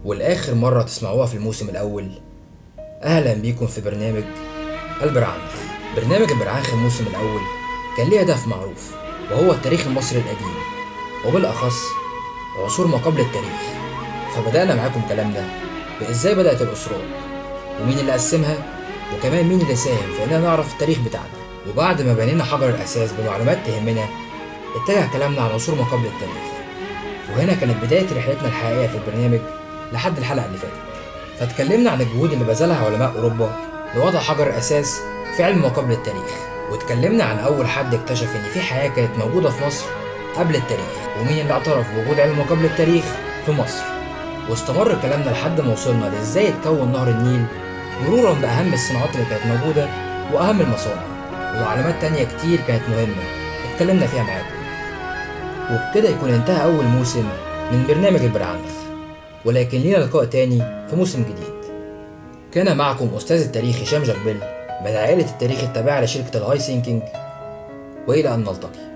والآخر مرة تسمعوها في الموسم الأول. أهلا بيكم في برنامج البرعنخ. برنامج البرعنخ الموسم الأول كان ليه هدف معروف، وهو التاريخ المصري القديم، وبالأخص عصور ما قبل التاريخ. فبدأنا معاكم كلامنا بإزاي بدأت الأسرات، ومين اللي قسمها، وكمان مين اللي ساهم في إننا نعرف التاريخ بتاعنا. وبعد ما بنينا حجر الأساس بمعلومات تهمنا، اتجه كلامنا على عصور ما قبل التاريخ، وهنا كانت بداية رحلتنا الحقيقية في البرنامج لحد الحلقة اللي فاتت. فاتكلمنا عن الجهود اللي بذلها علماء أوروبا لوضع حجر الأساس في علم ما قبل التاريخ، واتكلمنا عن أول حد اكتشف إن في حياة كانت موجودة في مصر قبل التاريخ، ومين اللي اعترف بوجود علم ما قبل التاريخ في مصر. واستمر كلامنا لحد ما وصلنا لإزاي اتكون نهر النيل، مرورا بأهم الصناعات اللي كانت موجودة وأهم المصانع، ومعلومات تانية كتير كانت مهمة اتكلمنا فيها معاكم. وبكده يكون انتهى أول موسم من برنامج البرعنخ، ولكن لينا لقاء تاني في موسم جديد. كان معكم أستاذ التاريخ هشام جقبل من عائلة التاريخ التابعة لشركة الهاي سينكينج، وإلى أن نلتقي.